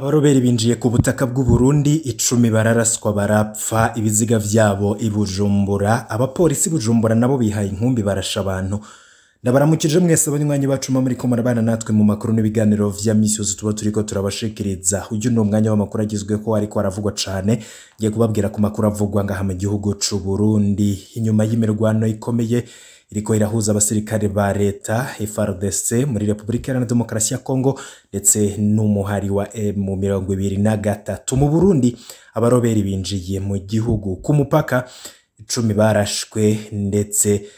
Abaroberi binjiye ku butaka bw'u Burundi 10 bararaswa barapfa ibiziga vyabo i Bujumbura. Abapolisi Bujumbura nabo bihaye inkumbi barasha abantu. Ndabaramukije mwese abanywanyi bacu muri ko murabana natwe mu makuru n'ibiganiro vya misi yose tuba turiko turabashikiriza. Uyu ni umwanya w'amakuru agezweho ariko aravugwa cane. Ngiye kubabwira ku makuru avugwa ngaha mu gihugu c'u Burundi. Inyuma y'imirwano ikomeye iriko irahuza abasirikare ba leta FARDC muri Republika Iharanira Demokarasi ya Kongo ndetse n'umuhari wa M23 mu Burundi, abaroberi binjiye mu gihugu ku mupaka 10 barashwe ndetse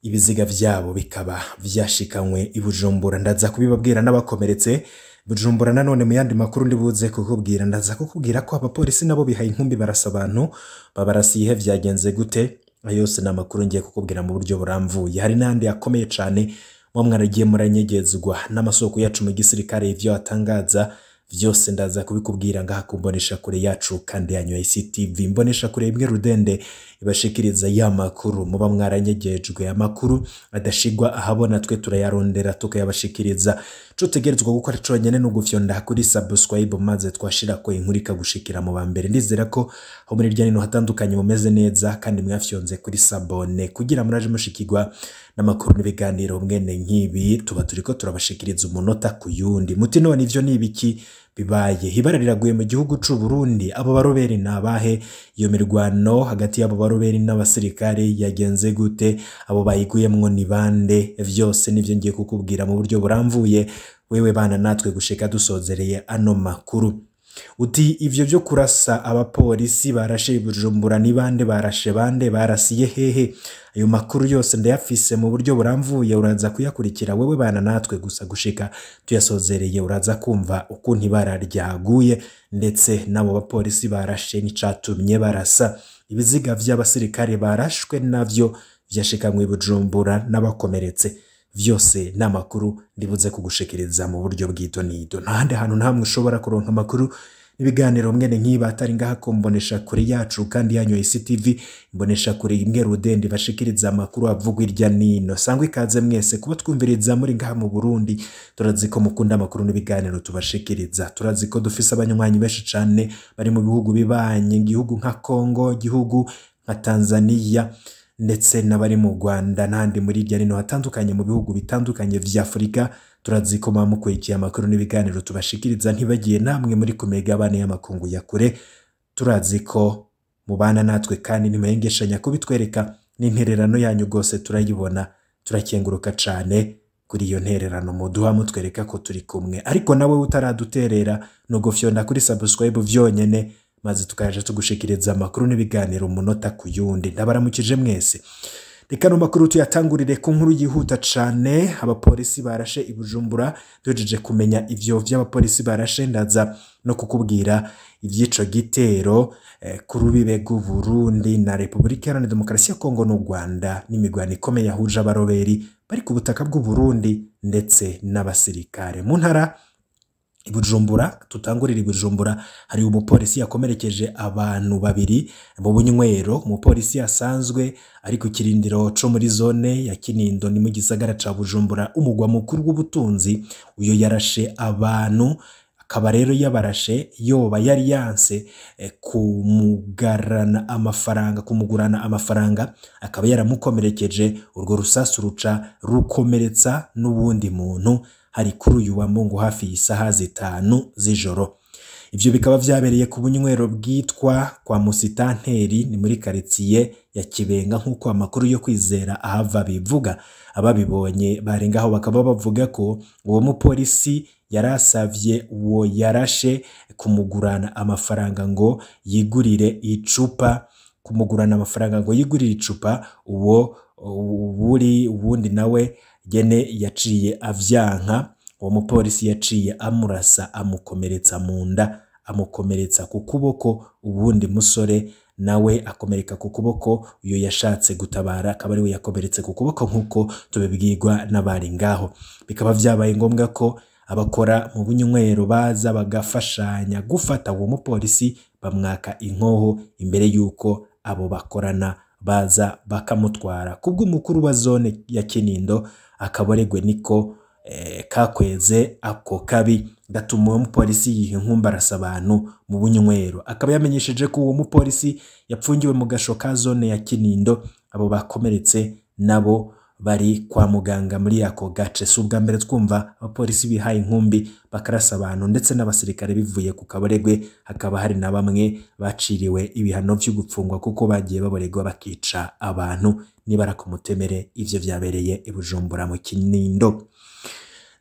ibiziga vyabo bikaba vyashikanywe i Bujumbura. Ndaza kubibabwira n'abakomeretse Bujumbura. Nanone mu yandi makuru ndibuze kukubwira, ndaza kukubwira ko abapolisi nabo bihaye inkumbi barasa abantu, babarasiye vyagenze gute? Yose ni amakuru ngiye kukubwira mu buryo buramvuye. Hari n'andi akomeye cane muba mwaragiye muranyegezwa n'amasoko yacu mu gisirikare, ivyo atangaza vyose ndaza kubikubwira ngaha ku mbonesha kure yacu kandi yanyu ICTV. Imbonesha kure imwe rudende ibashikiriza ya makuru muba mwaranyegejwe, amakuru adashigwa ahabona twe turayarondera tukayabashikiriza. Ico utegerezwa gukora conyene ni ugufyonda kuri subscribe maze twashirako inkuru ikagushikira mu ba mbere. Ndizera ko aho muri hirya no hino hatandukanye mumeze neza kandi mwafyonze kuri sabone kugira muraje mushikirwa n'amakuru n'ibiganiro mwene nk'ibi tuba turiko turabashikiriza umunota ku yundi. Muti none ivyo ni ibiki bibaye? Ibara riraguye mu gihugu c'u Burundi. Abo baroberi ni abahe? Iyo mirwano hagati y'abo baroberi n'abasirikare yagenze gute? Abo bayiguyemwo ni bande? Vyose nivyo ngiye kukubwira mu buryo buramvuye. Wewe bana natwe gushika dusozereye ano makuru. Uti ivyo vyo kurasa abapolisi barashe i Bujumbura ni bande? Barashe bande? Barasiye hehe? Ayo makuru yose ndayafise mu buryo buramvuye, uraza kuyakurikira wewe bana natwe gusa gushika tuyasozereye. Uraza kumva ukuntu ibara ryaguye ndetse n'abo bapolisi barashe n'icatumye barasa. Ibiziga vy'abasirikare barashwe navyo vyashikanywe i Bujumbura n'abakomeretse. Vyose ni amakuru ndibuze kugushikiriza mu buryo bw'idonido. Nta handi hantu na hamwe ushobora kuronka amakuru n'ibiganiro mwene nk'ibi atari ngaha ku mbonesha kure yacu kandi yanyu ICTV, imbonesha kure imwe rudende bashikiriza amakuru avugwa irya nino. Sangwa ikaze mwese kuba twumviriza muri ngaha mu Burundi. Turazi ko mukunda amakuru n'ibiganiro tubashikiriza. Turazi ko dufise abanywanyi benshi cane bari mu bihugu bibanye, igihugu nka Kongo, igihugu nka Tanzania ndetse n'abari mu Rwanda n'ahandi muri hirya no hino hatandukanye mu bihugu bitandukanye vya Afurika. Turazi ko muba mukurikiye amakuru n'ibiganiro tubashikiriza, ntibagiye namwe muri ku migabane y'amakungu ya kure. Turazi ko mubana natwe kandi ntimuhengeshanya kubitwereka n'intererano yanyu rwose turayibona, turakenguruka cane kuri iyo ntererano muduha mutwereka ko turi kumwe. Ariko nawe utaraduterera ni ugufyonda kuri subscribe vyonyene maze tukaja tugushikiriza amakuru n'ibiganiro umunota ku yundi. Ndabaramukije mwese. Reka no makuru tuyatangurire ku nkuru yihuta cane. Abapolisi barashe i Bujumbura. Duhejeje kumenya ivyo vy'abapolisi barashe, ndaza no kukubwira ivy'ico gitero ku rubibe rw'u Burundi na Republika Iharanira Demokarasi ya Kongo n'u Rwanda, n'imigwano ikomeye yahuje abaroberi bari ku butaka bw'u Burundi ndetse n'abasirikare. Mu ntara i Bujumbura, tutangurira i Bujumbura, hari umupolisi yakomerekeje abantu babiri mu bunywero. Umupolisi asanzwe ari ku kirindiro co muri zone ya Kinindo ni mu gisagara ca Bujumbura, umugwa mukuru w'ubutunzi. Uyo yarashe abantu, akaba rero yabarashe yoba yari yanse kumugarana amafaranga, kumugurana amafaranga, akaba yaramukomerekeje. Urwo rusasu ruca rukomeretsa n'uwundi muntu. Hari kuri uyu wa Mungu hafi y'isaha 5 z'ijoro. Ivyo bikaba vyabereye ku bunywero bwitwa kwa Musitanteri, ni muri quartier ya Kibenga, nk'uko amakuru yo kwizera ahava bivuga. Ababibonye barengaho bakaba bavuga ko uwo mupolisi yarasavye uwo yarashe kumugurana amafaranga ngo yigurire icupa, kumugurana amafaranga ngo yigurire icupa. Uwo buri uwundi nawe gene yaciye avyanka. Uwo mupolisi yaciye amurasa, amukomeretsa mu nda, amukomeretsa ku kuboko. Uwundi musore nawe akomereka ku kuboko. Uyo yashatse gutabara akaba ariwe yakomeretse ku kuboko, nk'uko tubibwirwa n'abari ngaho. Bikaba vyabaye ngombwa ko abakora mu bunywero baza bagafashanya gufata uwo mupolisi, bamwaka inkoho imbere y'uko abo bakorana baza bakamutwara. Kubw'umukuru wa zone ya Kinindo, akaboregwe niko kakweze ako kabi. Gatuma uwo mupolisi yiha inkumbi arasa abantu mu bunywero. Akaba yamenyesheje ko uwo mupolisi yapfungiwe mu gasho ka zone ya Kinindo, abo bakomeretse nabo bari kwa muganga muri ako gace. Si ubwa mbere twumva abapolisi bihaye inkumbi bakarasa abantu ndetse n'abasirikare bivuye ku kaboregwe, hakaba hari na bamwe baciriwe ibihano vyo gupfungwa kuko bagiye baboregwa bakica abantu. Nibara ku mutemere ivyo vyabereye i Bujumbura mu Kinindo.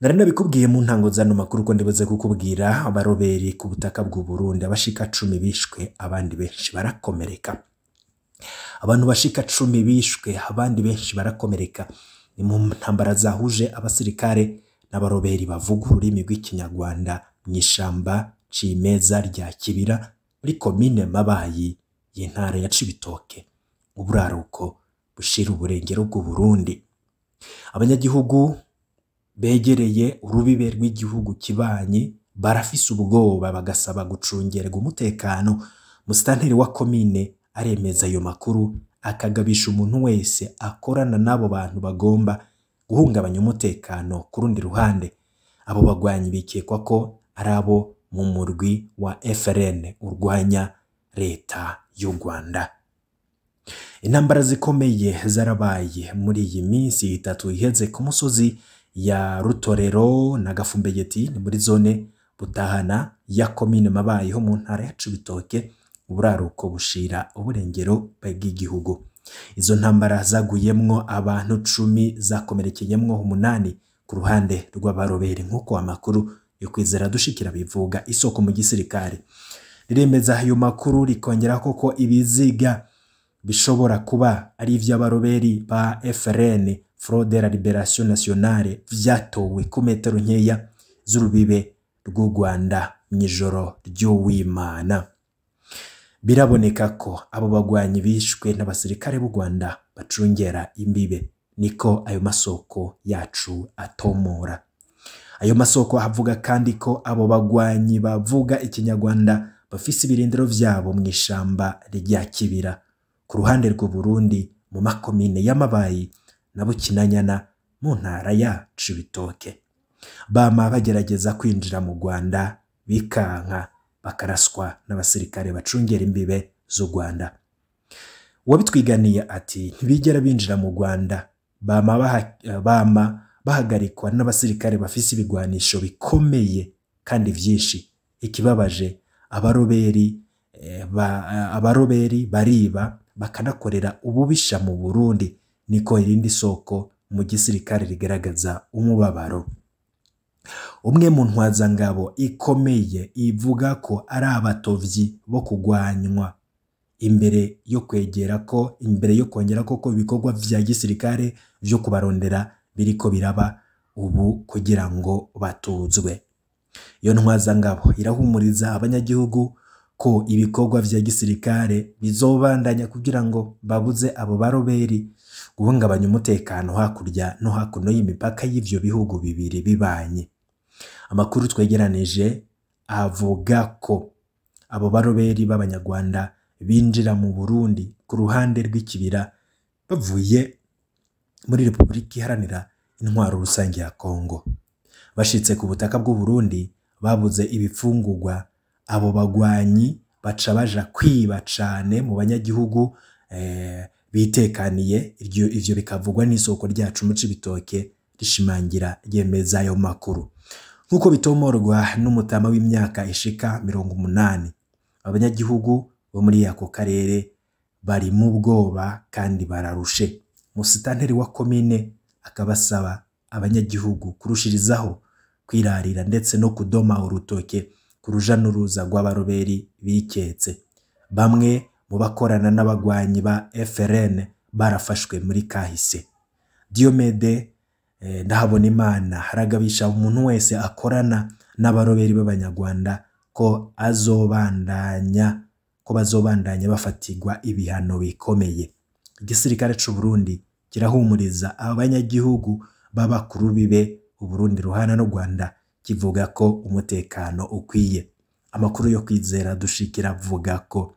Nari nabikubwiye mu ntango zano makuru ko ndibuze kukubwira abaroberi ku butaka bw'u Burundi abashika 10 bishwe abandi benshi barakomereka. Abantu bashika 10 bishwe abandi benshi barakomereka. Ni mu ntambara zahuje abasirikare n'abaroberi bavuga ururimi rw'ikinyarwanda mw'ishamba cimeza rya Kibira muri komine Mabayi y'intara ya Cibitoke, uburaruko bushira uburengero bw'u Burundi. Abanyagihugu begereye urubibe rw'igihugu kibanyi barafise ubwoba bagasaba gucungerwa umutekano. Musitanteri wa komine aremeza ayo makuru akagabisha umuntu wese akorana n'abo bantu bagomba guhungabanya umutekano. Ku rundi ruhande, abo bagwanyi bikekwa ko ari abo mu murwi wa FRN urwanya leta y'u Rwanda. Intambara zikomeye zarabaye muri iyi minsi itatu iheze ku musozi ya Rutorero na Gafumbegeti, ni muri zone Butahana ya komine Mabayi ho mu ntara ya Cibitoke, uburaruko bushira uburengero bw'igihugu. Izo ntambara zaguyemwo abantu 10 zakomerekeyemwo 8 ku ruhande rw'abaroberi, nk'uko amakuru yo kwizera dushikira bivuga. Isoko mu gisirikare riremeza ayo makuru rikongera koko ibiziga bishobora kuba ari ivy'abaroberi ba FRN, Front de la Liberation Nationale, vyatowe ku metero nkeya z'urubibe rw'u Rwanda mw'ijoro ry'Uwimana. Biraboneka ko abo bagwanyi bishwe n'abasirikare b'u Rwanda bacungera imbibe, niko ayo masoko yacu atomora. Ayo masoko avuga kandi ko abo bagwanyi bavuga ikinyarwanda bafise ibirindiro vyabo mw'ishamba rya Kibira ku ruhande rw'u Burundi mu makomine y'Amabayi na Bukinanyana mu ntara ya Cibitoke. Bama bagerageza kwinjira mu Rwanda bikanka bakaraswa n'abasirikare bacungera imbibe z'u Rwanda. Uwabitwiganiye ati ntibigera binjira mu Rwanda, bama bahagarikwa n'abasirikare bafise ibigwanisho bikomeye kandi vyinshi. Ikibabaje abaroberi bariba bakanakorera ububisha mu Burundi, niko irindi soko mu gisirikare rigaragaza umubabaro. Umwe mu ntwazangabo ikomeye ivuga ko ari abatovyi bo kugwanywa imbere yo kwegera ko imbere yo kongera koko ibikorwa vya gisirikare vyo kubarondera biriko biraba ubu kugira ngo batuzwe. Iyo ntwazangabo irahumuriza abanyagihugu ko ibikorwa vya gisirikare bizobandanya kugira ngo babuze abo baroberi guhungabanya umutekano hakurya no hakuno y'imipaka y'ivyo bihugu bibiri bibanye. Amakuru twegeranije avuga ko abo baroberi b'abanyarwanda binjira mu Burundi ku ruhande rw'ikibira bavuye muri Republika Iharanira Intwaro Rusange ya Kongo. Bashitse ku butaka bw'u Burundi babuze ibifungurwa, abo bagwanyi baca baja kwiba cane mu banyagihugu bitekaniye. Ivyo bikavugwa n'isoko ryacu mu Cibitoke rishimangira ryemeza ayo makuru. Nkuko bitomorwa n'umutama w'imyaka ishika 80, abanyagihugu bo muri ako karere bari mu bwoba kandi bararushe. Musitanteri wa komine akabasaba abanyagihugu kurushirizaho kwirarira ndetse no kudoma urutoke ku ruja n'uruza rw'abaroberi biketse. Bamwe mu bakorana n'abagwanyi ba FRN barafashwe muri kahise. Diomede Ndahabonimana haragabisha umuntu wese akorana n'abaroberi b'abanyarwanda ko bazobandanya bafatirwa ibihano bikomeye. Igisirikare c'u Burundi kirahumuriza abanyagihugu b'abakuru bibe Uburundi ruhana n'u Rwanda, kivuga ko umutekano ukwiye. Amakuru yo kwizera dushikira avuga ko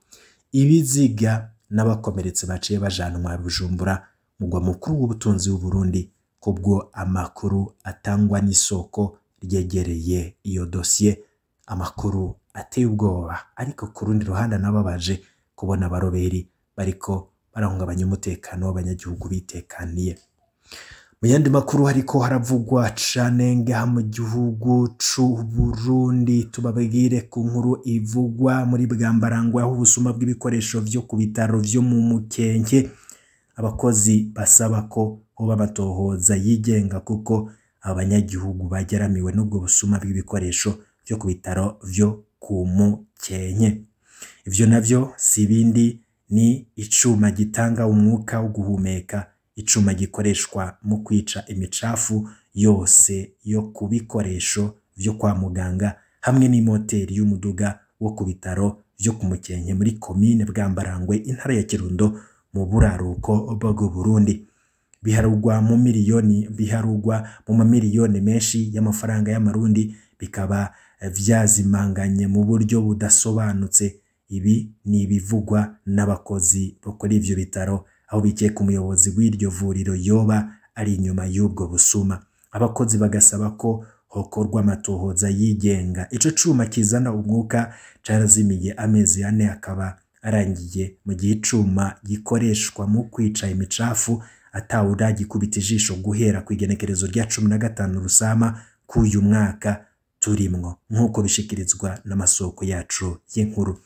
ibiziga n'abakomeretse baciye bajanwa Bujumbura, mugwa mukuru w'ubutunzi w'u Burundi, kubwo amakuru atangwa n'isoko ryegereye iyo dosiye. Amakuru ateye ubwoba, ariko ku rundi ruhande anababaje kubona abaroberi bariko barahungabanya umutekano w'abanyagihugu bitekaniye. Mu yandi makuru hariko haravugwa cane ngaha mu gihugu c'u Burundi, tubabwire ku nkuru ivugwa muri Bwambarangwe aho ubusuma bw'ibikoresho vyo ku bitaro vyo mu Mukenke, abakozi basaba ko hoba amatohoza yigenga kuko abanyagihugu bageramiwe n'ubwo busuma bw'ibikoresho vyo ku bitaro vyo ku Mukenke. Ivyo navyo si ibindi, ni icuma gitanga umwuka wo guhumeka, icuma gikoreshwa mu kwica imicafu yose yo ku bikoresho vyo kwa muganga, hamwe n'imoteri y'umuduga wo ku bitaro vyo ku Mukenke muri komine Bwambarangwe, intara ya Kirundo, mu buraruko bw'u Burundi. Biharugwa mu miliyoni, biharugwa mu mamiliyoni menshi y'amafaranga y'amarundi, bikaba vyazimanganye mu buryo budasobanutse. Ibi ni ibivugwa n'abakozi bo kuri ivyo bitaro, aho bikeka umuyobozi w'iryo vuriro yoba ari inyuma y'ubwo busuma. Abakozi bagasaba ko hokorwa amatohoza yigenga. Ico cuma kizana umwuka carazimiye amezi 4 akaba arangiye, mu gihe icuma gikoreshwa mu kwica imicafu atawuragikubita ijisho guhera kw'igenekerezo rya 15 Rusama k'uyu mwaka turimwo, nk'uko bishikirizwa n'amasoko yacu y'inkuru.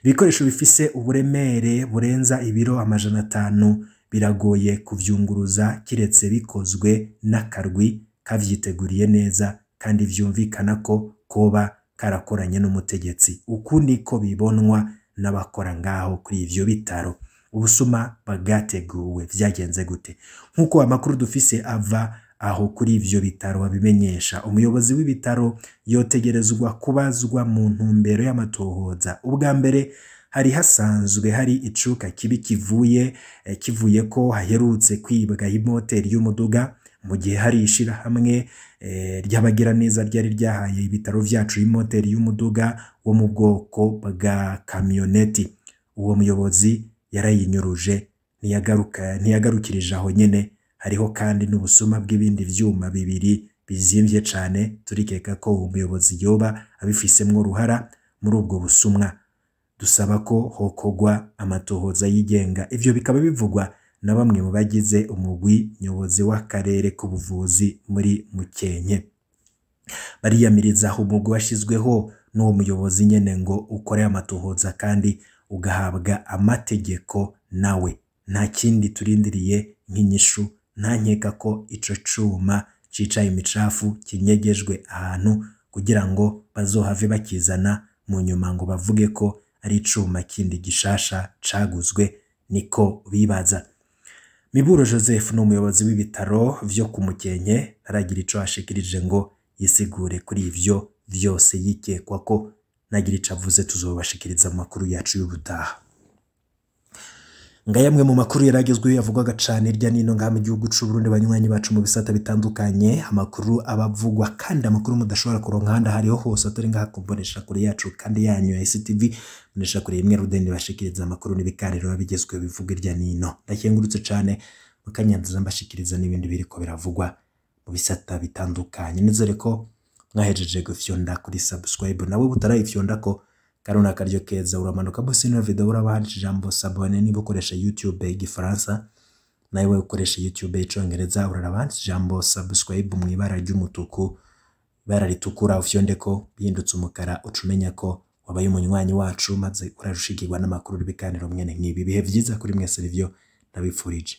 Ibikoresho bifise uburemere burenza ibiro 500 biragoye kuvyunguruza kiretse bikozwe n'akarwi kavyiteguriye neza, kandi vyumvikana ko koba karakoranye n'umutegetsi. Uku niko bibonwa n'abakora ngaho kuri ivyo bitaro. Ubusuma bwateguwe vyagenze gute? Nk'uko amakuru dufise ava aho kuri ivyo bitaro babimenyesha, umuyobozi w'ibitaro yotegerezwa kubazwa mu ntumbero y'amatohoza. Ubwa mbere hari hasanzwe hari icuka kibi kivuye ko haherutse kwibwa imoteri y'umuduga, mu gihe hari ishirahamwe ry'abagiraneza ryari ryahaye ibitaro vyacu imoteri y'umuduga wo mu bwoko bwa kamyoneti. Uwo muyobozi yarayinyuruje, ntiyagarukirije aho nyene. Hariho kandi n'ubusuma bw'ibindi vyuma 2 bizimvye cane, turikeka ko uwo muyobozi yoba abifisemwo uruhara muri ubwo busumwa. Dusaba ko hokogwa amatohoza yigenga. Ivyo bikaba bivugwa na bamwe mu bagize umugwi nyobozi w'akarere k'ubuvuzi muri Mukenke. Bariyamiriza umugwi washizweho n'uwo muyobozi nyene ngo ukore amatohoza kandi ugahabwa amategeko nawe. Nta kindi turindiriye nk'inyishu, nta nkeka ko ico cuma cica imicafu kinyegejwe ahantu kugira ngo bazohave bakizana mu nyuma ngo bavuge ko ari icuma kindi gishasha caguzwe, niko bibaza. Miburo Joseph ni umuyobozi w'ibitaro vyo ku Mukenke, aragira ico ashikirije ngo yisigure kuri ivyo vyose yikekwa ko nagira ico avuze tuzobashikiriza amakuru yacu y'ubutaha. Ngayamwe mu makuru yaragezweho yavugwaga cane irya nino ngaha mu gihugu c'u Burundi, banywanyi bacu mu bisata bitandukanye, amakuru abavugwa kandi amakuru mudashobora kuronka ahandi hariho hose atari ngaha kumbonesha kure yacu kandi yanyu ya STV, mbonesha kure imwe rudende bashikiriza amakuru n'ibiganiro bigezweho bivuga irya nino. Ndakengurutse cane mukanyanziza mbashikiriza n'ibindi biriko biravugwa mu bisata bitandukanye. Nizere ko mwahejeje gufyonda kuri subscribe, nawe butarayifyonda ko karuna karyo keza, uramanuka bose ino video uraba ijambo sabone niba ukoresha YouTube igifaransa, nawe ukoresha YouTube icongereza uraraba ijambo subscribe mu ibara ry'umutuku, ibara ritukura, ufyonde ko bihindutse umukara ucumenya ko wabaye umunywanyi wacu, maze urarushikirwa n'amakuru n'ibiganiro mwene nk'ibi. Bihe vyiza kuri mwese, nivyo ndabifurije.